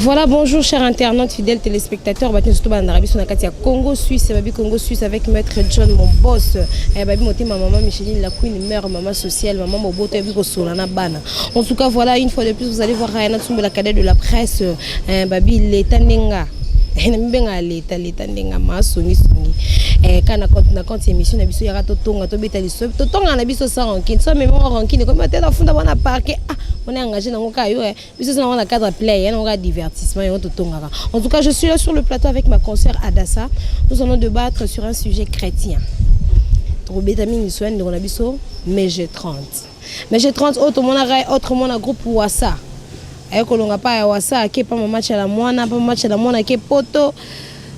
Voilà, bonjour chers internautes, fidèles téléspectateurs. Bato surtout bana biso na kati ya Congo Suisse, babi Congo Suisse avec Maître John mon boss. Eh babi motema maman Micheline la queen mère, maman sociale, maman Moboto babi ko sola na bana. En tout cas, voilà, une fois de plus vous allez voir Rayana Tsumbu, la cadette de la presse, eh babi l'état nenga. Na mibenga leta leta ndenga masongi songi eh kana na compte émission na biso yaka totonga tobeta liso totonga na biso sans rancune so même rancune comme tela funda wana parquet. Ah, on est engagé nango ka yo biso eza nango na cadre play ya nango ka divertissement yango totongaka. En tout cas, je suis là sur le plateau avec ma consœur Adassa. Nous allons débattre sur un sujet chrétien. Tokobeta mingi so ya ndeko na biso Mege 30, Mege 30 oyo tomonaka autrement na groupe Wasa. Aye kolonga pa ya Wasa, ake pa mama Tiala Mwana, pa mama Tiala Mwana ake Poto.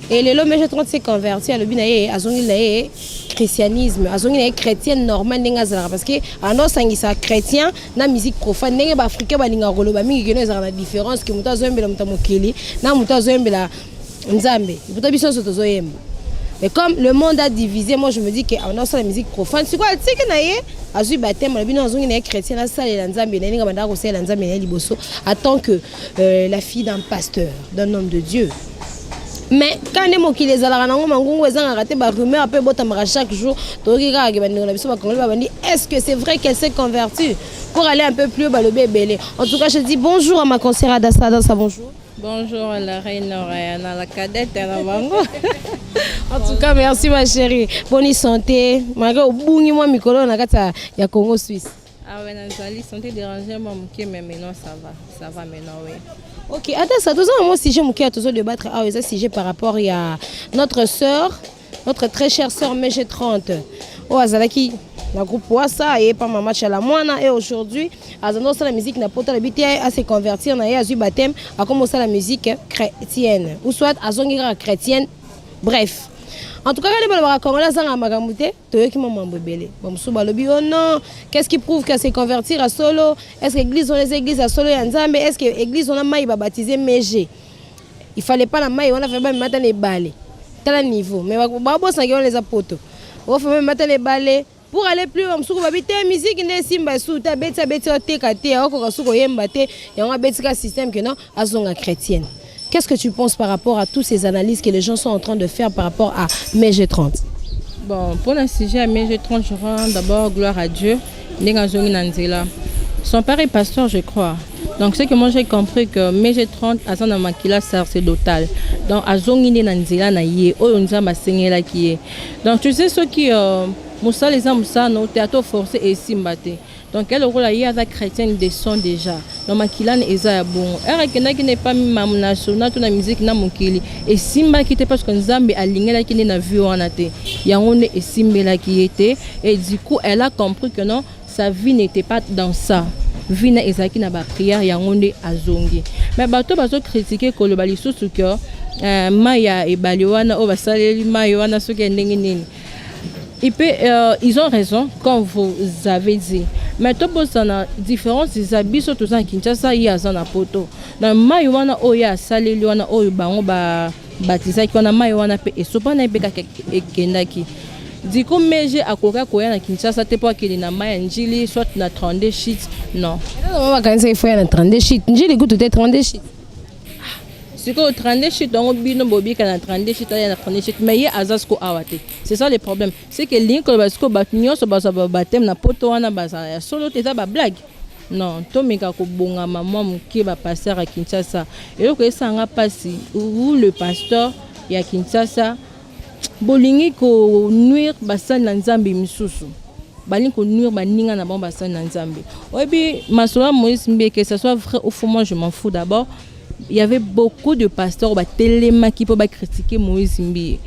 Et lelo Mege 30 s'est converti. Alobi na ye azongi na ye christianisme, azongi na ye chrétien normal ndenge azalaka, parce que ando osangisa chrétien na musique profane ndenge baafricain balingaka koloba mingi keno ezalaka na différence ke moto azoyembela moto ya mokili na moto azoyembela Nzambe. Pourtant biso nyonso tozoyemba, mais comme le monde a divisé, moi je me dis que anda osala musique profane. Sikoyo atiki na ye, azwi baptême na bino, azongi na ye chrétien, asalela Nzambe na ye ndenge bandaka kosalela Nzambe na ye liboso en tant que la fille d'un pasteur, d'un homme de Dieu. Mais quand nde mokili ezalaka nango mangungu ezangaka te, barumeur mpe ebotamaka chaque jour. Toyoki kaka ke bandeko na biso bakongoli babandi: est-ce que c'est vrai qu'elle s'est convertie? Pour aller un peu plus haut, balobi ebele. En tout cas, je dis bonjour à ma conseillère Adassa. Adassa, bonjour. Bonjour la reine Rayana, la cadette na bango. En tout cas, merci ma chérie. Bonne santé. Malgré obungi mwa mikolo na kati ya Congo Suisse. Ah ouais, nazali santé dérangée moi moke, mais maintenant ça va. Ça va maintenant, oui. Ok, Adassa, toza na mwa sujet moke ya tozo débattre awa. Eza sujet par rapport ya notre sœur, notre très chère sœur Mege 30 oyo azalaki na groupe Wasa, aye pa mama Tiala Mwana et aujourd'hui azandi osala musique na Poto. Alobi te ase convertir na ye, azwi baptême, akoma osala musique chrétienne ou soit azongi kaka chrétienne. Bref, en tout cas, kani balobaka congolais azanga makambo te. Toyoki mwa mambo ebele. Bamosusu balobi: oh non, qu'est ce qui prouve que se convertir à solo? Est ce que église wana eza église ya solo ya Nzambe? Est ce que église wana mai babatize Mege, il fallait pas na mai wana fe bamema ta na ebale? Tala niveau, mais babosaki wana eza Poto, ofe bamema ta na ebale. Pour aller plus loin, mosuku babi te musique nde esimba esu te, abeti abeti, oteka te, aokoka su koyemba te, yango abetika système que non, azonga chrétienne. Qu'est-ce que tu penses par rapport à toutes ces analyses que les gens sont en train de faire par rapport à Mege 30? Bon, pour le sujet à Mege 30, je rends d'abord gloire à Dieu. Ndenge azongi na nzela. Son père est pasteur, je crois. Donc, ce que moi j'ai compris, que Mege 30 aza na makila sacerdotal. Donc, azongi nde na nzela na ye oyo Nzambe asengelaki ye. Donc, tu sais, soki mosala eza mosala na yo te, ata force esimba te. Donc ye lokola ye aza chrétienne de sang déjà, donc makila na eza ya bongo. Ere akendaki na epa mamu national to na musique na mokili, esimbaki te parce que Nzambe alingelaki nde na vie wana te, yango nde esimbelaki ye te. Et du coup, elle a compris que non, sa vie n'était pas dans ça, vie na ezalaki na baprière, yango nde azongi. Mais bato bazocritiquer koloba lisusu ke mai ya ebale wana oyo basaleli mai wana soki ya ndenge nini. Et puis, ils ont raison, comme vous avez dit. Mais tobosana différence eza biso toza na Kinshasa, ye aza na Poto. Na mai wana oyo asaleli wana oyo bango babatizaki wana, mai wana mpe esopana ye mpe kaka ekendaki. Du coup, Mege akoka koya na Kinshasa te mpo akende na mai ya Njili, soit na 32 shit, non. Bakanisa ifo ya na 32 shit, Njili kutu te, 32 shit. Sikoyo 32 shit yango, bino bobika na 32 shit, aya na 32 shit, mais ye aza siko awa te. C'est ça le problème, c'est que elingi koloba sikoyo bato nyonso bazwa babaptême na Poto wana bazala ya solo te, eza bablague. Non, tomeka kobongama mwa moke. Bapasteur ya Kinshasa, eloko esanga mpasi, vous le pasteur ya Kinshasa, bolingi konuire basali na Nzambe misusu, balingi konuire baninga na bango basali na Nzambe. Oyebi masolo ya Moïse Mbiye, que ça soit vrai ou faux, moi je m'en fous. D'abord, il y avait beaucoup de pasteurs batelemaki mpo bacritiquer Moïse Mbiye,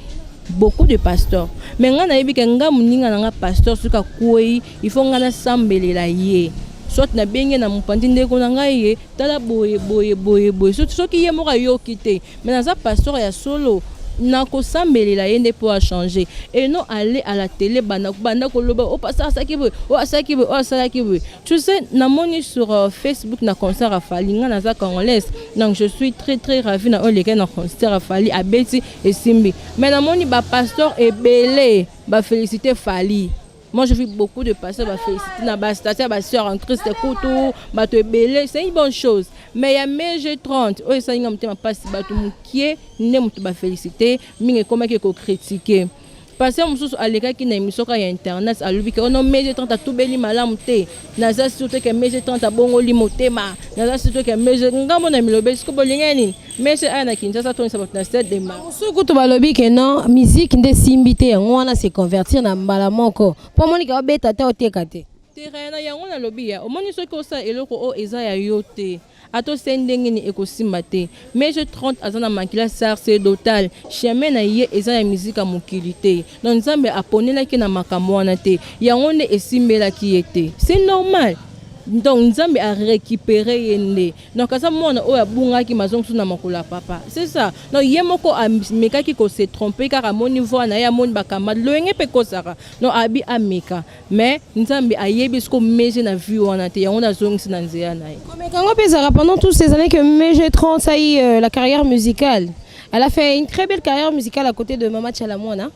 beaucoup de pasteurs. Mais ngai nayebi ke nga moninga na nga pasteur, soki akwei, il faut ngai nasambelela ye, soit nabenge na mopanzi: ndeko na ngai ye, tala boye boye boye boye. Soki ye moko ayoki te, mais naza pasteur ya solo, nakosambelela ye nde mpo achanger, et non aller à la télé, banda banda koloba: o pasteur asalaki boye, o asalaki boye, o asalaki boye. Tu sais, namoni sur Facebook na concert ya Fally. Nga naza congolaise, donc je suis très très ravi na oyo elekaki na concert ya Fally, abeti esimbi. Mais namoni bapasteur ebele bafélicité Fally. Moi, je vis beaucoup de pasteurs bafélicité na bastation ya basœur en Christ kutu, bato ebele. C'est une bonne chose. Mais ya MG 30 oyo esali nga motema mpasi, bato mokie nde moto bafélicité mingi, ekomaki ekocritiquer. Pasteur mosusu alekaki na émission kaka ya internet, alobi ke ono MG 30 atubeli malamu te. Naza surtout ke MG 30 abongoli motema. Naza surtout ke MG ngambo na milobe siko bolingi nini? MG aya na Kinshasa, atonisa bato na stade de ma. Mosusu kutu balobi ke non, musique nde esimbi te, yango wana se convertir na mbala moko, mpo omonike obeta te, oteka te. Terrain na yango nalobi ya omoni, soki osala eloko oyo eza ya yo te, ata osali ndenge nini, ekosimba te. MG 30 aza na makila sacerdotal, chemin na ye eza ya miziki ya mokili te. Donc Nzambe aponelaki na makambo wana te, yango nde esimbelaki ye te, c'est normal. Donc Nzambe arécupéré ye nde, donc aza mwana oyo abungaki, mazongi na makolo ya papa, c'est ça. Donc ye moko amekaki kose tromper kaka, amoni voix na ye, amoni bakamade loyenge mpe ekosaka. Donc abi ameka, mais Nzambe ayebi siko mege na vie wana te, yango nazongisi na nzela na ye. Komeka yango mpe ezalaka. Pendant toutes ces années que MG 30 a eu la carrière musicale, elle a fait une très belle carrière musicale à côté de Mama Chalamwana,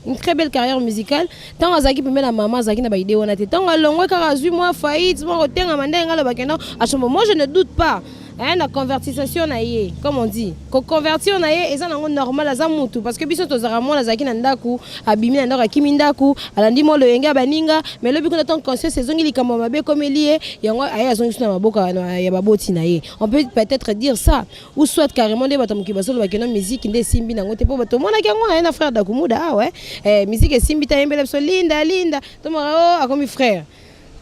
une très belle carrière musicale. Ntango azalaki pembeni na mama, azalaki na baidée wana te. Ntango alongwe kaka, azwi mwa faillite moko, otengama ndenge alobaki non achombo. Moi, je ne doute pas, hein, na convertisation na ye, comme on dit, koconvertir na ye eza nango normal. Aza mutu, parce que biso tozalaka, mwana azalaki na ndako, abimi na ndako, akimi ndako, alandi mwa loyenge ya baninga, mais lobi kuna ntango conscience ezongi, likambo ya mabe ekomeli ye, yango aye azongi so na maboko ya baboti na ye. On peut peut-être dire ça, ou soit carrément nde bato mokili bazolobaki no musique nde esimbi nango te, mpo bato omonaki yango na ye na frère Dakumuda awa, eh, musique esimbi te. Ayembela biso Linda Linda, tomaka o akomi frère,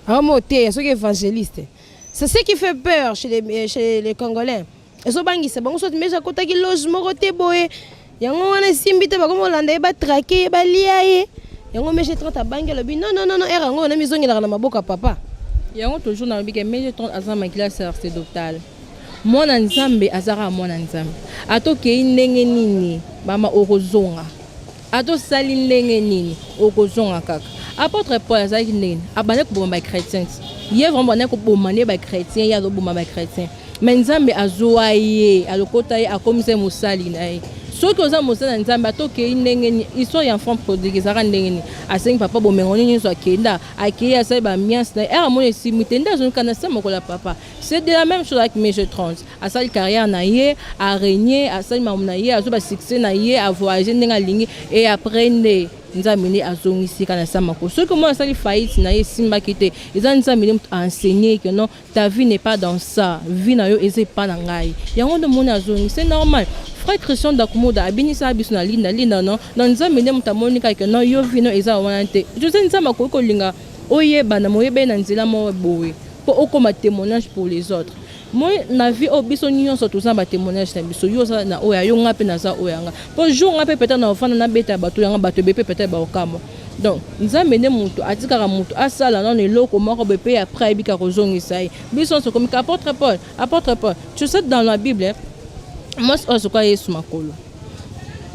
akomi oteya soki évangéliste. C'est ce qui fait peur chez les Congolais, ezobangisa bango. Soki meja akotaki loge moko te boye, yango wana esimbi te, bakomi olanda ye, batraquer ye, balia ye. Yango MG 30 abangi, alobi non, non, non, non, ere yango wana mizongelaka na maboko ya papa. Yango toujours nalobi ke MG 30 aza makila sacerdotal. Mwana Nzambe aza kaka mwana Nzambe. Ata okei ndenge nini, mama, okozonga. Ata osali ndenge nini, okozonga kaka. Apôtre Paul azalaki ndenge nini? Abandaki koboma bachrétien. Ye vraiment bandaki koboma nde bachrétien, ye azoboma bachrétien, mais Nzambe azwa ye, alokota ye, akomisa ye mosali na ye. Soki oza mosali na Nzambe, ata okei ndenge nini, histoire ya enfant prodigue ezalaka ndenge nini? Asengi papa bomengo nini nyonso, akenda, akei, asali baambiance na ye, ere amoni esimbi te, nde azongi na se mokolo ya papa. C'est de la même chose avec MG 30. Asali carrière na ye, arégné, asali makambo na ye, azwi basuccès na ye, avoyage ndenge alingi, et après nde Nzambe nde azongisi kaka na sa makolo. Soki omona asali faillite na ye, esimbaki te, eza Nzambe nde moto aenseigné que non, ta vie n'est pas dans ça, vie na yo eza epa na ngai. Yango nde omoni azongi, c'est normal. Frère Christian Dakumuda abinisaka biso na Linda Linda, non non, Nzambe nde moto amoni kaka non, yo vie no eza wana te. Jose, Nzambe akoki kolinga oyebana, moyeba ye na nzela moko boye mpo okóma témoignage pour les autres. Moi, na vie oyo, biso nyonso toza na batémoignage na biso. Yo oza na oyo ya yo, nga mpe naza oyo yanga, mpo jour nga mpe peut-être na ofanda nabeta bato yanga, bato ebe mpe peut-être baokamwa. Donc Nzambe nde moto atikaka moto asala nano eloko moko boye, mpe après ayebika kozongisa ye. Biso nyonso komika apôtre Paul. Apôtre Paul, tu sais, dans la Bible, mwasi oyo azoka Yesu makolo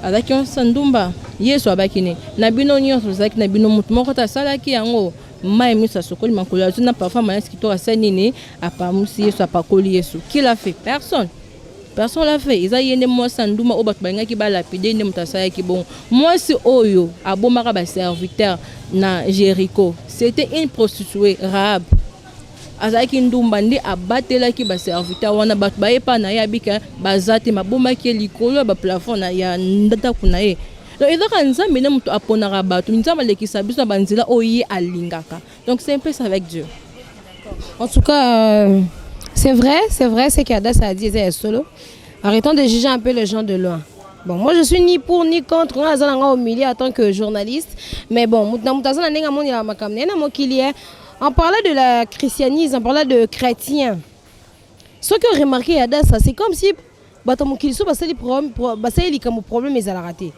azalaki onsa ndumba. Yesu abaki nini na bino nyonso? Ozalaki na bino motu moko te asalaki yango. Mai miso asokoli makolo, azwi na parfum mayasi kitoko, asali nini? Apamusi Yesu, apakoli Yesu. Qui l'a fait? Personne, personne l'a fait. Eza ye nde mwasi ya ndumba oyo bato balingaki balapider nde moto asalaki bongo. Mwasi oyo abomaka baserviteur na Jéricho, c'était une prostituée, Rahab, azalaki ndumba, nde abatelaki baserviteur wana. Bato bayepa na ye, abika baza te, babomaki ye likolo ya baplafond ya ndako na ye. Donc ezaka Nzambe nde moto aponaka bato. Nzambe alekisa biso na banzela oyo ye alingaka. Donc c'est un peu ça avec Dieu. En tout cas, c'est vrai, c'est vrai ce qu'Adas a dit, c'est solo. Arrêtons de juger un peu les gens de loin. Bon, moi je suis ni pour ni contre, nga aza nanga au milieu en tant que journaliste, mais bon, mutu na mutu aza na ndenge amonela makambo na ye na mokili. En parlant de la christianisme, en parlant de chrétien, ce que remarqué Adassa, c'est comme si bato mokili so basali problème, basali likambo, problème ezalaka te.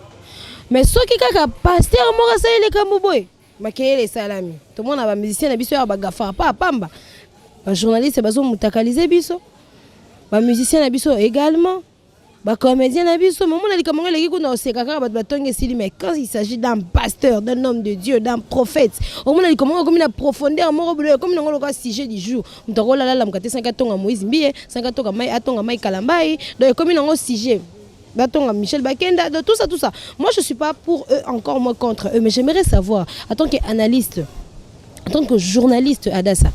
Mais soki kaka pasteur moko asali likambo boye, makeyele esalami. Tomona bamusicien na biso ya bagafara pa pamba, bajournaliste bazomutakalize biso, bamusicien na biso également, bacomédien na biso. Momona likambo ngo eleki kuna, oseka kaka, bato batongi, esili. Mais quand il s'agit d'un pasteur, d'un homme de Dieu, d'un prophète, omona likambo ngo ekomi na profondeur moko boye, ekomi nango lokola sujet du jour. Moto akolala te sanki atonga Moïse Mbiye, sanki atonga mai, atonga mai Kalambai. Donc ekomi nango sujet, batonga Michel Bakenda, de tout ça, tout ça. Moi, je suis pas pour eux, encore moins contre eux, mais j'aimerais savoir, en tant qu'analyste, en tant que journaliste, Adassa,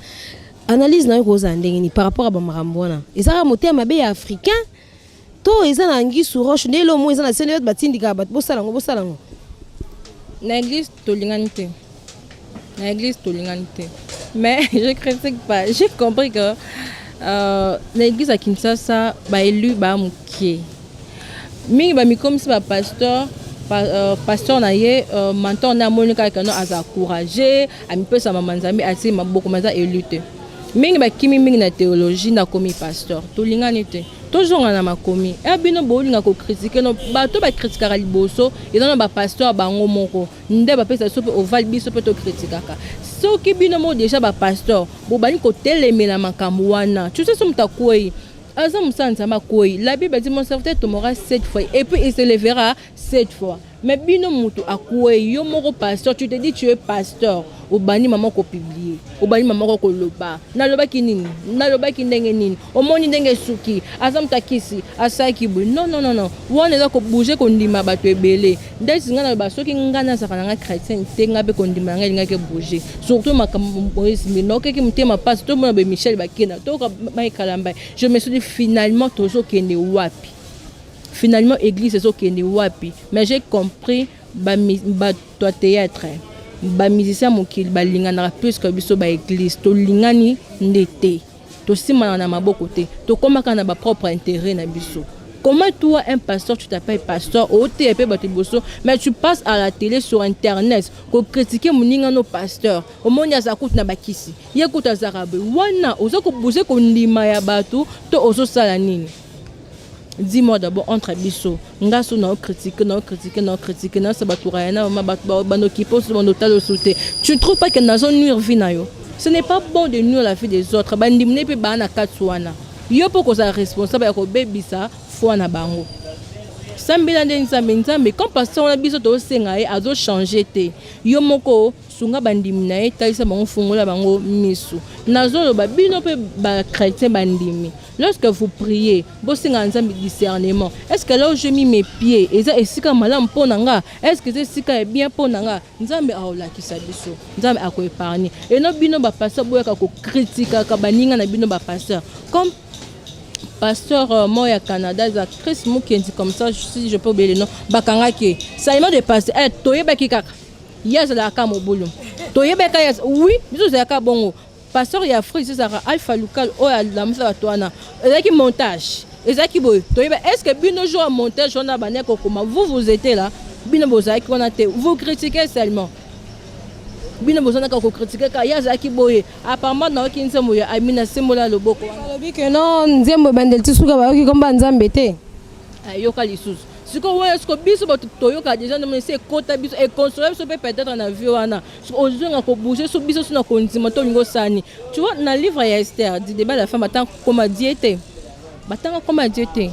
Analyse na yo kozala ndenge nini par rapport à bamakambo wana? Ezalaka motema mabe ya Africain to eza na anguille roche nde elo mo eza na se nde batindikaka bato bosala yango, bosala yango? Na église tolingani te, na église tolingani te, mais je critique pas. J'ai compris que na église ya Kinshasa, baélu baa moke mingi, bamikomisi bapasteur. Pasteur na ye, mentor na amoni kaka no aza courage, amipesa mama Nzambe, atie maboko, ma aza élu te. Mingi bakimi mingi na théologie, nakomi pasteur. Tolingani te, tozonga na makomi e bino bolinga kocritiquer. No bato bacritiquaka liboso eza na bapasteur bango moko nde bapesa biso mpe ovale, biso mpe tocritiquaka. Soki bino moko déjà bapasteur bobandi kotelemela makambo wana, tu sais, so moto akwei, aza mosala Nzambe, akwei, la Bible dit: "Mon serviteur tombera sept fois et puis il se lèvera sept fois." Mais bino, moto akwei, yo moko pasteur, tu te dis tu es pasteur, obandi mama kopublier, obandi mama moko koloba: "Nalobaki nini? Nalobaki ndenge nini? Omoni ndenge esuki, aza moto akisi, asalaki boye." Non, non, non, non, wana eza kobouger kondima bato ebele. Ndeti ngai naloba, soki ngai nazalaka na ngai chrétien te, ngai mpe kondima na ngai elingaki bouger, surtout makambo Moïse Mbi. Naokeki motema mpasi, tomona boye Michel Bakenda, toyoka Maekala Mbai. Je me suis dit: finalement tozokende wapi? Finalement église ezokende wapi? Mais j'ai compris, bato ya théâtre, bamusicien mokili balinganaka plus que biso baéglise. Tolingani nde te, tosimbanaka na maboko te, tokomaka na bapropre intérêt na biso. Comment toi, un pasteur, tu t'appelles pasteur, oteya mpe bato liboso, mais tu passes à la télé, sur internet, kocritiquer moninga no pasteur? Omoni aza kutu na bakisi, ye kutu azalaka boye. Wana oza kobouger kondima ya bato to ozosala nini? Dis-moi d'abord, entre biso, nga so naocritiquer, naocritiquer, naocritiquer, naosa bato raya na mama, bato banoki mpo so bandotala oso te, tu ne trouves pas que nazo nuire vie na yo? Ce n'est pas bon de nuire la vie des autres. Bandimi ne mpe baa na kati wana, yo mpo kozala responsable ya kobebisa foi na bango. Sambela nde Nzambe. Nzambe, comme pasteur wana biso tozosenga ye, azochanger te. Yo moko sunga bandimi na ye, talisa bango, fungola bango miso. Nazoloba, bino mpe bachrétien, bandimi, lorsque vous priez, bosenga Nzambe discernement. Est ce que là où j'ai mis mes pieds eza esika malamu mpo na nga? Est ce que eza esika ya bien mpo na nga? Nzambe akolakisa biso, Nzambe akoépargner eno. Bino bapasteur, boyaka kocritiquaka baninga na bino bapasteur, comme pasteur moko ya Canada, eza Chris Mukendi, comme ça, si je peux oublier le nom. Bakangaki salement de pasteur. Toyebaki kaka ye azalaka mobulu, toyebaka ye. Oui, biso ozalaka bongo. Pasteur ya Afrique ezalaka Alpha Local oyo alamusa bato wana, ezalaki montage, ezalaki boye, toyeba. Est ce que bino, jour ya montage wana bandaki kokoma, vous, vous étiez là? Bino bozalaki wana te. Vous critiquez seulement, bino bozalaka kocritiquer kaka ye azalaki boye. Apparemment nayoki nzembo ya Amina Sembola loboko wana. Alobi ke non, nzembo ebandeli ti suka, bayoki komba Nzambe te. Ayoka lisusu sikoyo wana. Siko biso bato toyoka déjà, ndenge esi ekota biso, econsoler biso mpe peut-être na vie wana. Ozonga kobouger so biso so na kondima, tolingi osani. Tu vois, na livre ya Esther, du débat, la femme batanga koma die te, batanga koma die te.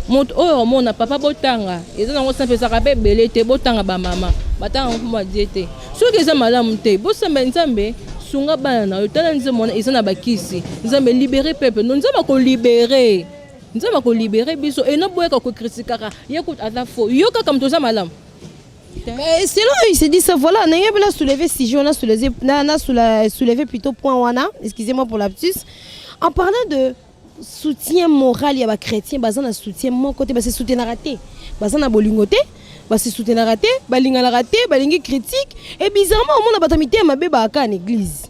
Moto oyo omona papa botanga eza nango simple, ezalaka mpe ebele te. Botanga, bamama batanga koma die te. Soki eza malamu te, bosamba Nzambe sunga bana na yo. Tala nzembo wana eza na bakisi. Nzambe libérer peuple no, Nzambe akolibérer, Nzambe akolibérer biso. Eno boyaka kocritiquaka ye kutu aza faux, yo kaka moto oza malamu. Mais selon eux, il s'est dit ça, voilà, on a soulevé sujet, on a soulevé, on a soulevé plutôt point wana, excusez-moi pour lapsus, en parlant de soutien moral, il y a des chrétiens, baza na soutien mon côté, ba se soutenir te, baza na bolingo te, ba se soutenir te, balinganaka te, balingi critique, et bizarrement, on a bato mitema mabe ba ka en église.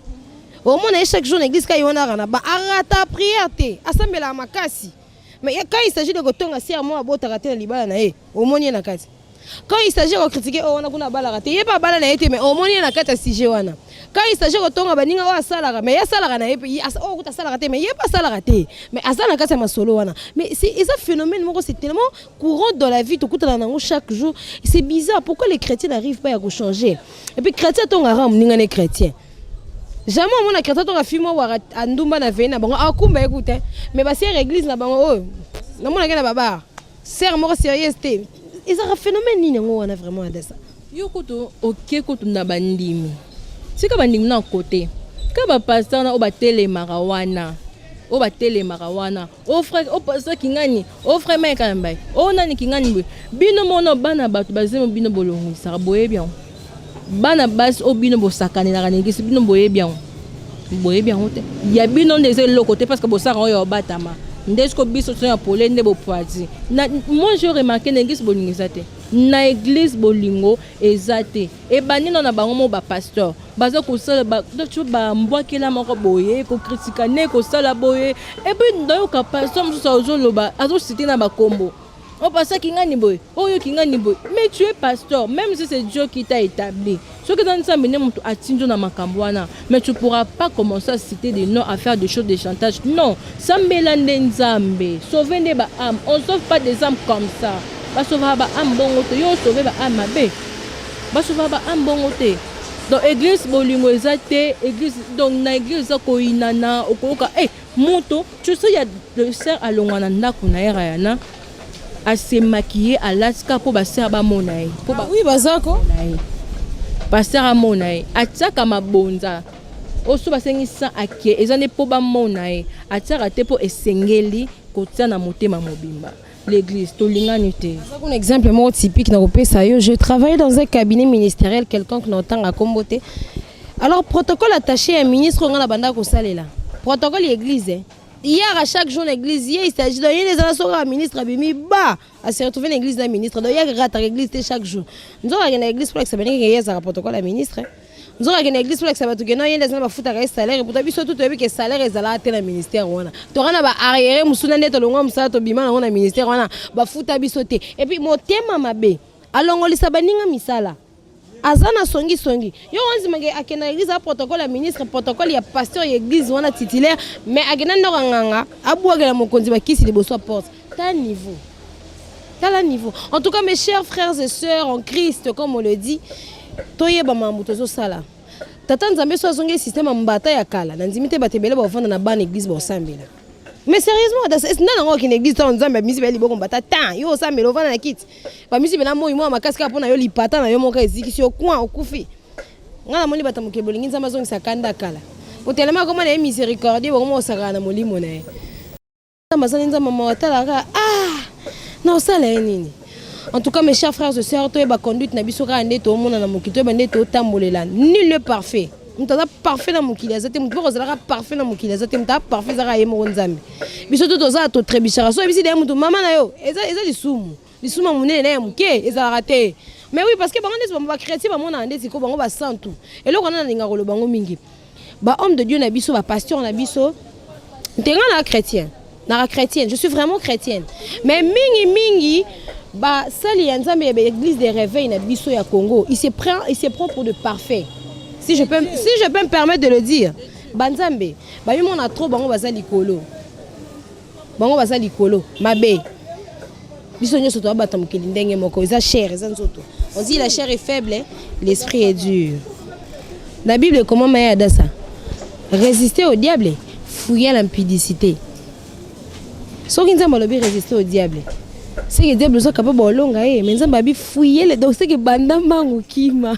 Au moins chaque jour na église ka yona na ba arata prière te, asambela makasi. Mais quand il s'agit de kotonga si moi abotaka te na libala na ye, omoni ye na kati. Quand il s'agit de critiquer oyo wana kuna abalaka te, ye mpe abala na ye te, mais omoni ye na kati ya sujet wana. Quand il s'agit kotonga baninga oyo asalaka, mais ye asalaka na ye mpe, oyo kuta asalaka te, mais ye mpe asalaka te, mais aza na kati ya masolo wana. Mais c'est eza phénomène moko, c'est tellement courant dans la vie, tokutana nango chaque jour. C'est bizarre, pourquoi les chrétiens n'arrivent pas ya kochanger? Et puis chrétien atongaka moninga ne chrétien, jamais omona chrétien atonga fille moko andumba na vei na bango, akumba ye kuta. Mais basœur église na bango oyo namonaki na babar, sœur moko sérieuse te. Ezalaka phénomène nini yango wana vraiment, Adasa? Yo kutu oke kutu na bandimi, tika bandimi na kote ka bapasteur na oyo batelemaka wana, oyo batelemaka wana, o frère, o pasteur Kingani, o frère Maekala Mbai, o nani Kingani boye. Bino mona bana bato bazemo, bino bolongisaka, boyebi yango. Bana basi oyo bino bosakanelaka na église, bino boyebi yango. Boyebi yango te. Ya bino nde eza eloko te parce que bosaka oyo obatama. Nde siko biso toza ya pole nde bopwadi. Na moi j'ai remarqué na église bolingo eza te. Na église bolingo eza te. Ebandi na bango mo ba pasteur. Baza kosala ba tu ba mbwakela moko boye ko critiquer ne kosala boye. Et puis nayoka pasteur mosusu azoloba azo citer na ba kombo. Oh, pasteur kingani boye, oyo kingani boye. Mais tu es pasteur, même si c'est Dieu qui t'a établi. Soki eza Nzambe nde moto atindi yo na makambo wana, mais tu pourras pas commencer à citer des noms, à faire des choses de chantage. Non, sambela nde Nzambe, sauver nde ba âme. On sauve pas des âmes comme ça. Ba sauvera ba âme bongo te, yo sauver ba âme mabe. Ba sauvera ba âme bongo te. Donc église bolingo eza te, église donc na église eza koyinana, okoyoka eh moto, tu sais il y a le sœur alongwa na ndako na ye Rayana asemaki ye alati kaka mpo basœur bamona ye mpo Ah oui, bazako. Na ye pasteur amona ye, atiaka mabonza oyo basengi sa ake eza nde mpo bamona ye, atiaka te mpo esengeli kotia na motema mobimba. L'église tolingani te. Un exemple moko typique na kopesa yo: je travaillais dans un cabinet ministériel quelconque na otanga kombo te. Alors protocole attaché ya ministre nga na banda kosalela protocole ya église hier, à chaque jour na église ye. Il s'agit donc ye ezala soki ya ministre abimi ba ase retrouve na église na ministre. Donc ye rataka église te chaque jour. Nzoka akende na église mpo lakisa banenge ye ezalaka protocole ya ministre. Nzoka akende na église mpo lakisa bato keno ye nde aza na bafutaka ye salaire. Pourtant biso tu toyebi ke salaire ezalaka te na ministère wana. Toka na baarriéré mosu na nde tolongwa mosala, tobima nango na ministère wana, bafuta biso te. Et puis motema mabe, alongolisa baninga misala, aza na songisongi. Yo wanzimake akenda église a protocole ya ministre, protocole ya pasteur ya église wana titulaire, mais akenda ndako ya nganga, abwakela mokonzi bakisi liboso ya porte. Ta niveau, tala niveau. En tout cas, mes chers frères et sœurs en Christ, comme on le dit, toyeba makambo tozosala. Tata Nzambe so azongi système ya mbata ya kala, na ndimi te bato ebele bavanda na bana église baosambela. Mais sérieusement, nda nango okende église ntango Nzambe amisi baya liboko mbata tan yo osambela, ovanda na kiti, bamisi bena moi mwa makasi kaka mpo na yo, lipata na yo moko ezikisi yo coin, okufi. Ngai namoni bato mokili bolingi Nzambe azongisa kanda kala po telema akoma na ye miséricordie, bokoma kosakana na molimo na ye. Nzambe azali Nzambe mawa, atalaka: ah, na osala ye nini? En tout cas, mes chers frères et sœurs, toyeba conduite na biso kaka nde toomona na mokili, toyeba nde totambolela. Nul n'est parfait. Moto aza parfait na mokili aza te. Moto mpo kozalaka parfait na mokili aza te. Moto aza parfait ezaka ye moko Nzambe. Biso to toza totrebishaka. So oyebisi deya moto mama na yo, eza lisumu, lisumu ya monene na ya moke ezalaka te. Mais oui, parce que bango ndeti bachrétien bamonaka ndeti ko bango basantu. Eloko wana nalingaka koloba yango mingi: bahomme de Dieu na biso, bapasteur na biso ntenga na chrétien, naka chrétienne, je suis vraiment chrétienne, mais mingi mingi basali ya Nzambe ya baéglise de réveil na biso ya Congo, il se prend pour de parfait, si je peux me permettre de le dire. Banzambe bamimona trop, bango baza likolo, bango baza likolo mabe. Biso nyonso toabata mokili ndenge moko, eza chair, eza nzoto. On dit: la chair est faible, l'esprit est dur. La Bible, comment maya ça: résister au diable, fuyez l'impudicité. Soki Nzambe alobi résister au diable, c'est que diable oza capable olonga ye, mais Nzambe abi fuyez le, donc c'est que banda mbangu kima.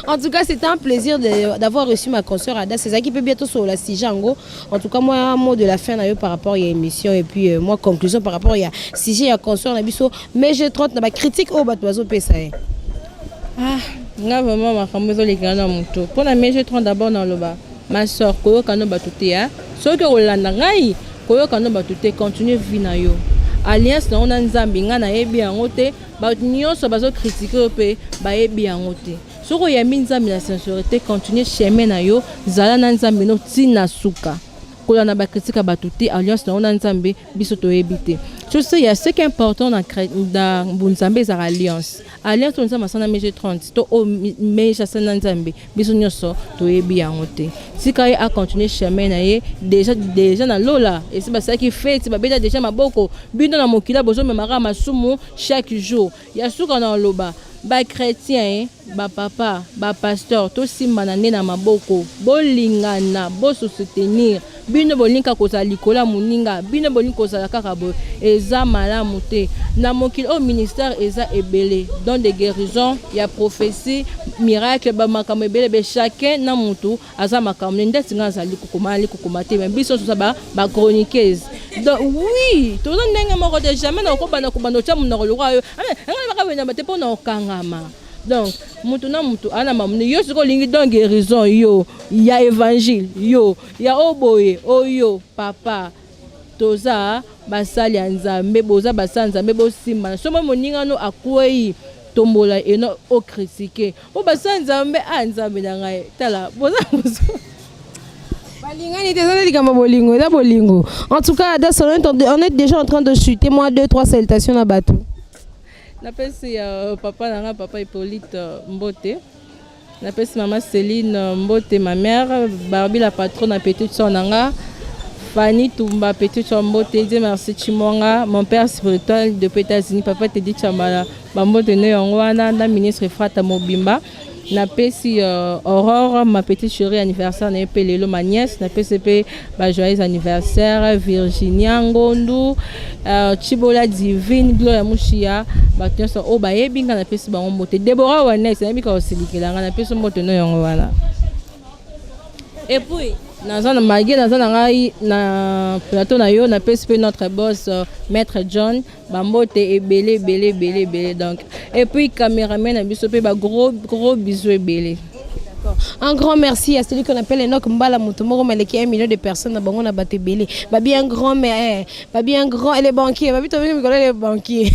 En tout cas, c'était un plaisir d'avoir reçu ma consoeur Ada. C'est qui peut bientôt sur la sujet yango. En tout cas, moi, un mot de la fin na yo par rapport à émission et puis moi conclusion par rapport ya sujet ya consoeur na biso. Mais je 30 na ba critique oyo bato bazopesa ye. Ah, nga vraiment makambo ezolekela na moto mpo na mege 30. D'abord naloba, ma soeur, koyoka no bato te. Soki okolanda ngai, koyoka no bato te, continue vie na yo. Alliance nango na Nzambe, ngai nayebi yango te. Bato nyonso bazocritiquer oyo mpe bayebi yango te. Soki oyambi Nzambe na sincérité, continue chemin na yo, zala na Nzambe no ntina suka. Kolanda bacritique ya bato te. Alliance nango na Nzambe, biso toyebi te. Chose ya ce qui est important na bonzambe ezalaka alliance. Alliance oyo Nzambe asala na mege 30 to oyo mege asala na Nzambe, biso nyonso toyebi yango te. Tika ye acontinue chemin na ye. Déjà na lola esi basalaki feti, babeta déjà maboko. Bino na mokili bozomemaka masumu chaque jour. Ya suka na oloba, bachrétien, bapapa, bapasteur, tosimbana nde na maboko, bolingana, bososoutenir. Bino bolingi kaka kozala likolo ya moninga, bino bolingi kozala kaka boye, eza malamu te. Na mokili oyo ministère eza ebele: don de guérison, ya prophétie, miracle, bamakambo ebele. Be chacun na motu aza makambo ne. Ndeti nga azali kokoma, ali kokoma te, mais biso toza bachroniqueuse. Donc oui, toza ndenge moko te. Jamais na okobanda kobanda otya monoko lokwa yo anga bakabendama te mpo na okangama. Donc mutu na mutu ana mamune. Yo sikoyo olingi don guérison, yo ya évangile, yo ya oboye oyo. Papa, toza basali ya Nzambe, boza basali ya Nzambe, bosimbana. So moi moningano akwei, tombola eno ocritiquer po basali Nzambe. A Nzambe na ngai, tala, boza mosu. Balingani te, eza likambo bolingo, eza bolingo. En tout cas, Adas, on est déjà en train de chuter. Moi, deux trois salutations na bato. Napesi papa na nga, papa Hippolyte, mbote. Napesi mama Céline mbote, ma mère Barbie, la patronne na petite soeur na nga Fanny Tumba, petite soeur, mbote. Dieu merci Chimonga, mon père spirituel depuis États-Unis, papa Tedi Chambala, bambote ne yango wana na ministre Frata mobimba. Napesi Aurore, ma petite chérie, anniversaire na ye mpe lelo, ma nièce, napesi mpe bajoyeux anniversaire. Virginia Ngondu, Chibola Divine, Gloria Mushia, bato nyonso oyo bayebi nga, napesi bango mbote. Debora Wanes, nayebi ka kosilikela nga, napesi mbote no yango wana. Et puis naza na malgré naza na ngai na plateau na yo, napesi mpe notre boss, maître John, bambote ebele ebele ebele ebele. Donc et puis caméraman na biso mpe, bagros gros bisous ebele. Un grand merci à celui qu'on appelle Enoch Mbala Mutomoro Maleki, 1 million de personnes na bango na bato ebele. Babi un grand mais eh, babi un grand et les banquiers, babi tobi les banquiers.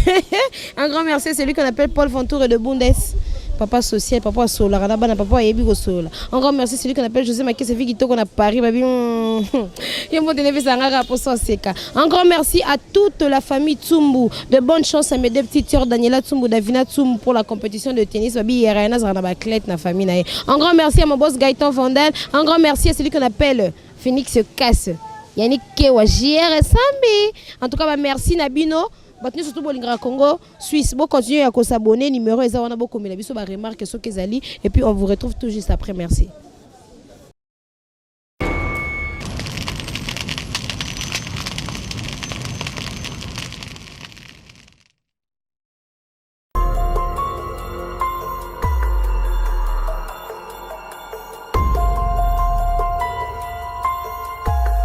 Un grand merci à celui qu'on appelle Paul Ventour de Bundes. Papa social, papa sola, na bana, papa yebi ko sola. Un grand merci à celui qu'on appelle José Makese Viki Toko na Paris, babi yo mo tene pesa ngaka po seka. Un grand merci à toute la famille Tsumbu. De bonnes chances à mes deux petites sœurs Daniela Tsumbu, Davina Tsumbu pour la compétition de tennis. Babi Yerena zara na ba athlète na famille na ye. Un grand merci à mon boss Gaëtan Vandal. Un grand merci à celui qu'on appelle Phoenix Casse. Yannick Kewa JR Sambi. En tout cas, bah, merci na bino. Bato nyonso to bolingaka Congo Suisse, bocontinue ya kos'abonner. Numéro eza wana, bokomela biso baremarque soki ezali, et puis on vous retrouve tout juste après. Merci.